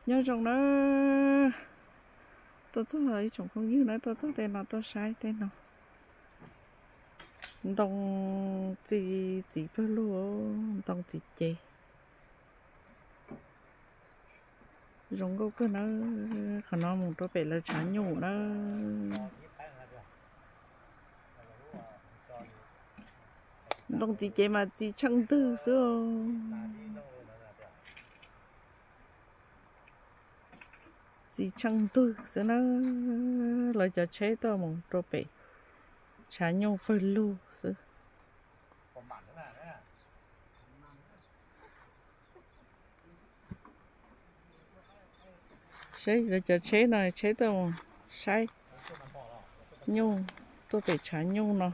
Nyob zoo na, tuaj txog ib tsoom phooj ywg na, tuaj txog tej no tuaj saib tej no. Ntoo txi txiv pawg lug, ntoo txiv cev. Zoo nkauj kawg na, qhov no mus rau pem lawv tshav nyuj na. Ntoo txiv cev mas txi tsheej ntwg xwb. Txi tsheej ntwg xwb na, lawv cov tsheb tuaj mus rau pem tshav nyuj pawg lug xwb. Saib lawv cov tsheb no, tsheb tuaj mus saib nyuj, tuaj pem tshav nyuj no.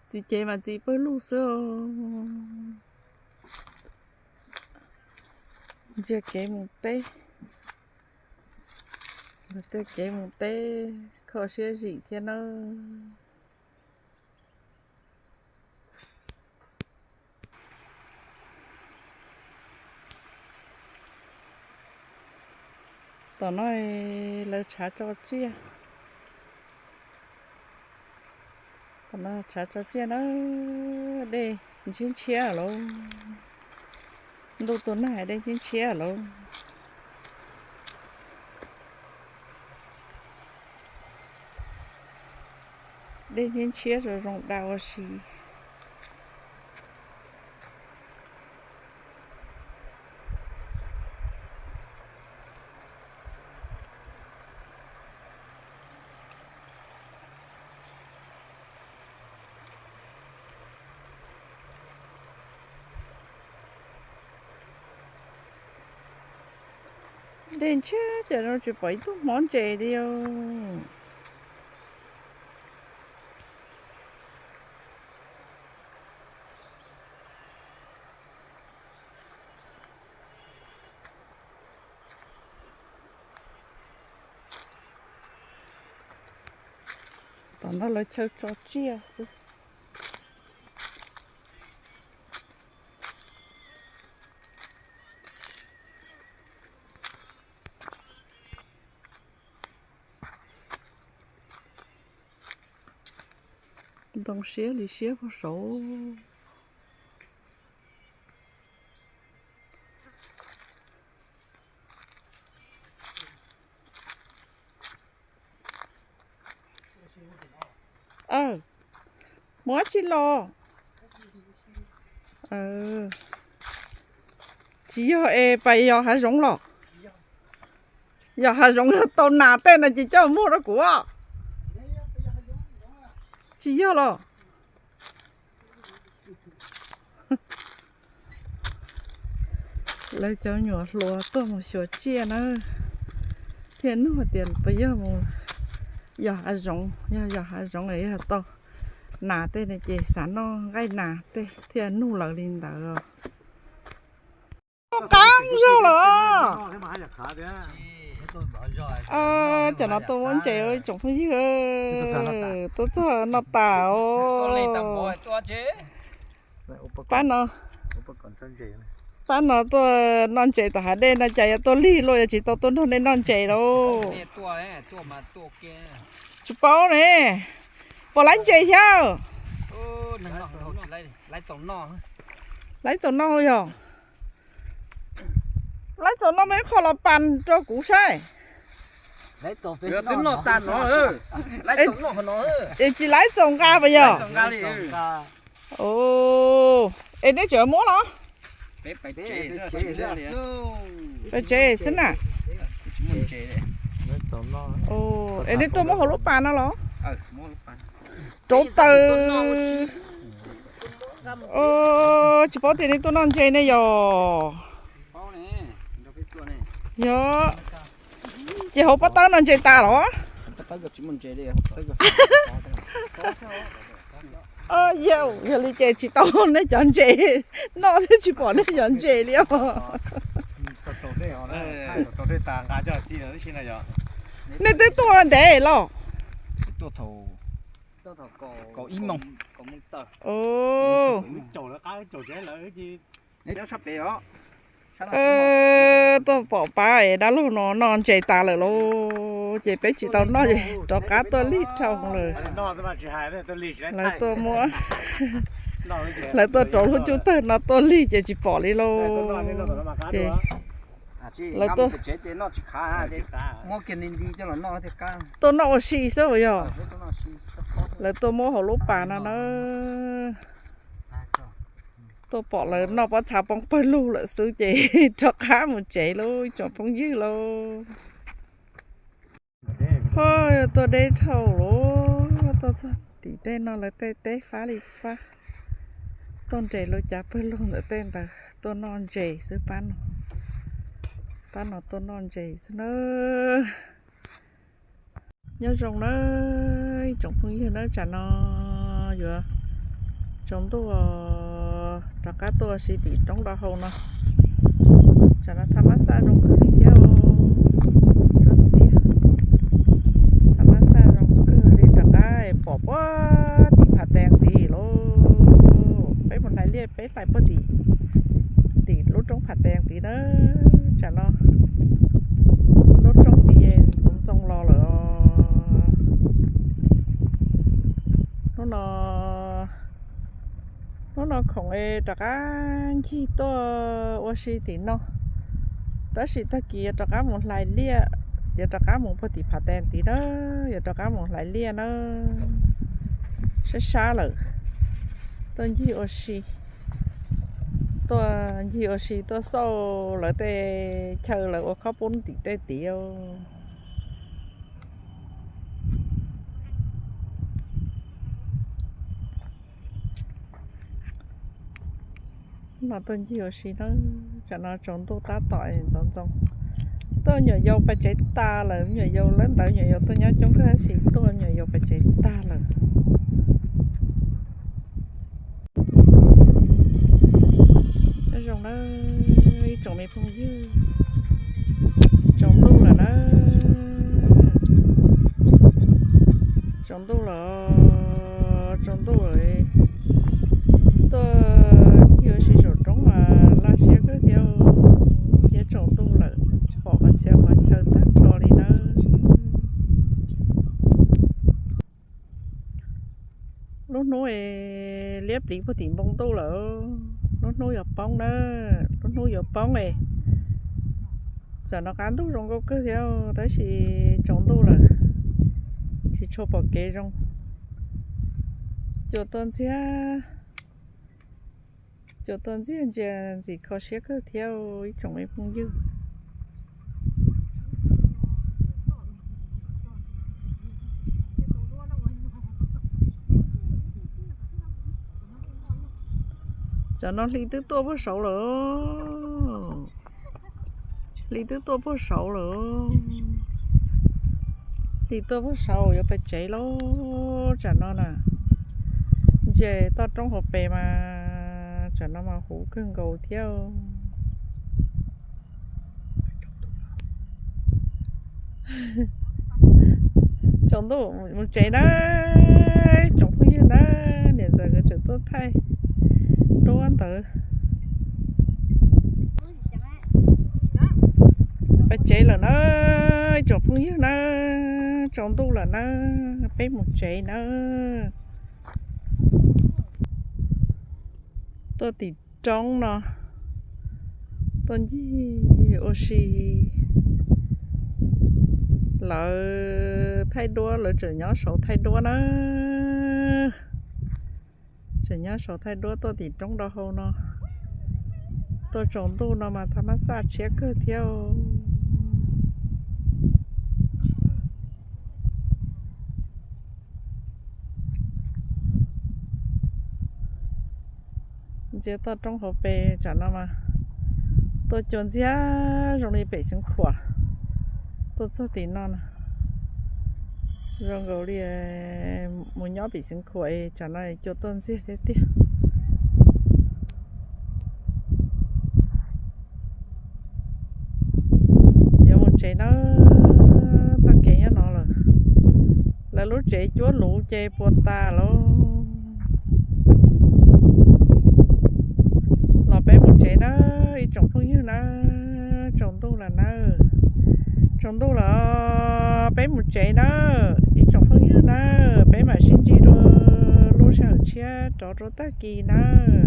Txiv cev mas txi pawg lug xwb. Ntsia kev mus teb, tej kev mus teb kho siab zim thiab nawb. Tom no lawv tshav tso tsiaj, tom no tshav tso tsiaj na, dej ntshiab ntshiab lawm. Ntuj tus nag dej ntshiab ntshiab lawm. Dej ntshiab ntshiab zoo zoo da ua si. Dej ntshiab cas zoo tsis pom ib tug hmov ntses li os. Tom no lawv chaw tso tsiaj xwb. Ntoo siab li siab puag saud. Mus dab tsi los? Tsis yog es pas yos hav zoov los? Yos hav zoov yog tau nas tej no ces coj muag rau kuv. Tsis yog los? Lawv cov nyuam hluas tuaj mus xyuas tsiaj na, thiaj nug tias puas yog mus yos hav zoov, yog yos hav zoov es yog tau nas tej ne ces xav noj nqaij nas tej thiaj nug lawv li ntawd. Qab zog los. Cov no tuaj muab ntses ua ib tsoom phooj ywg, tuaj txog no tas os. Pab no, pab no tuaj noj ntses tom hav dej no cas yuav tuaj lig luaj, yuav tsis tau tuaj nrog nej noj ntses lauj. Tsis paub ne. Puas laib ntses thiab? Laib txaus noj yog. Laib txaus noj muaj ib qho los pas rau kuv saib. Es tsis laib txaus nqa puas yog? Es nej tseem muab los? Pais tsev xwb na. Es nej tuaj muab hauv lub pas no los? Rauv taws. Tsis paub tias nej tuaj noj ntses ne yog. Yog, ces hauv pob tawb no ntses tas los? Yog, yog li ces tsis tau nej cov ntses noj thiab tsis pom nej cov ntses li os. Nej twb tuaj ntev los? Tuaj pom pab es dab laug no noj ntses tas lawm lauj, ces peb tsis tau noj ces rov qab tuaj lig dhau lawm. Lawv tuaj muab, lawv tuaj rau lub cub tawg no tuaj lig ces tsis pom li lauj. Ces lawv tuaj, tuaj noj ua si xwb yog. Lawv tuaj muab hauv lub pas no na. Tuaj pom lawv noj pob txha poob pawg lug lawm xwb ces rov qab mus tsev lauj tsoom phooj ywg lauj. Ho tuaj deb dhau lauj, tuaj txog tim tej no lawv tej teb fab li fab. Tuaj nres lub cav pawg lug ntawm tej ntawd tuaj noj ntses xwb pab no. Pab no tuaj noj ntses xwb na. Nyob zoo na ib tsoom phooj ywg na, tsam no yuav tsaus ntuj rov qab tuaj ua si tim roob do hau no. Tsam no thaj mab xaj zoo kawg li thiab, tsuas xiab. Thaj mab xaj zoo kawg li, rov qab pom puag tim Phav Tees tid lauj. Peb mus hlais liaj peb hlais puag tim, tim lub roob Phav Tees tid na. Tsam no lub roob tid ntxoov ntxoo los lawm. Hnub no, hnub no khoom es rov qab ncig tuaj ua si tim no, tab sis tag kis yuav rov qab mus hlais liaj, yuav rov qab mus puag tim Phav Tees tid na, yuav rov qab mus hlais liaj na. Sab sab lawm, tuaj ncig ua si, tuaj ncig ua si tuaj xauj lawv tej chaw lawv ua khob pub tim tej tid. No tuaj ncig ua si na, tsam no tsaus ntuj tab tom ntxoov ntxoo. Tuaj nyuam yaus pais tsev tas lawm, nyuam yaus lawv ntawd nyuam yaus tuaj nyob coob kawg tab sis tuaj nyuam yaus pais tsev tas lawm. Nyob zoo na ib tsoom me phooj ywg, tsaus ntuj lawm na, tsaus ntuj lawm, tsaus ntuj lawm. Tuaj ncig ua si saum roob mas laj siab kawg thiab, thiab tsaus ntuj lawm, pom qhov txhia qhov chaw tag nrho li na. Lub hnub liab pliv puag tim npoo ntuj lawm, lub hnub yuav poob na, lub hnub yuav poob es. Tam no qab ntuj zoo nkauj kawg thiab tab sis tsaus ntuj lawm, tsis tshua pom kev zoo. Cua tuaj ntxiag, cua tuaj ntxiag ntsia ntxim kho siab kawg thiab ib tsoom me phooj ywg. Tam no hli twb tuaj puag saud lawm, hli twb tuaj puag saud lawm, hli tuaj puag saud yuav pais tsev lauj. Tam no na, ntsia toj roob hauv pes mas tam no mas huv kawg nkaus thiab. Tsaus ntuj mus tsev na, tsoom phooj ywg na, niam ntxawm nkawd tseem tuaj thaij duab ntawd. Pais tsev lawm na, tsoom phooj ywg na, tsaus ntuj lawm na, peb mus tsev na. Tuaj tim roob no, tuaj ncig ua si. Lawv thaij duab, lawv tseem nyob saud thaij duab na. Tseem nyob saud thaij duab tuaj tim roob do hau no. Tuaj tsaus ntuj no mas thaj mab xaj tshiab kawg thiab. Ntsia toj roob hauv pes tam no mas Tuaj cua ntxiag zoo li pem Xeev Khuam. Tuaj txog tim no na, zoo nkaus li mus nyob pem Xeev Khuam es tsam no cua tuaj ntxiag thiab tiag. Yuav mus tsev nawb, txoj kev nyob no lawm. Lawv lub tsev cuab luv ces puas tas lauj. Los peb mus tsev nawb ib tsoom phooj ywg nawb, tsaus ntuj lawm nawb. Tsaus ntuj lawm, peb mus tsev nawb ib tsoom phooj ywg nawb, peb mam sib ntsib dua lub sij hawm tshiab rov rau tag kis nawb.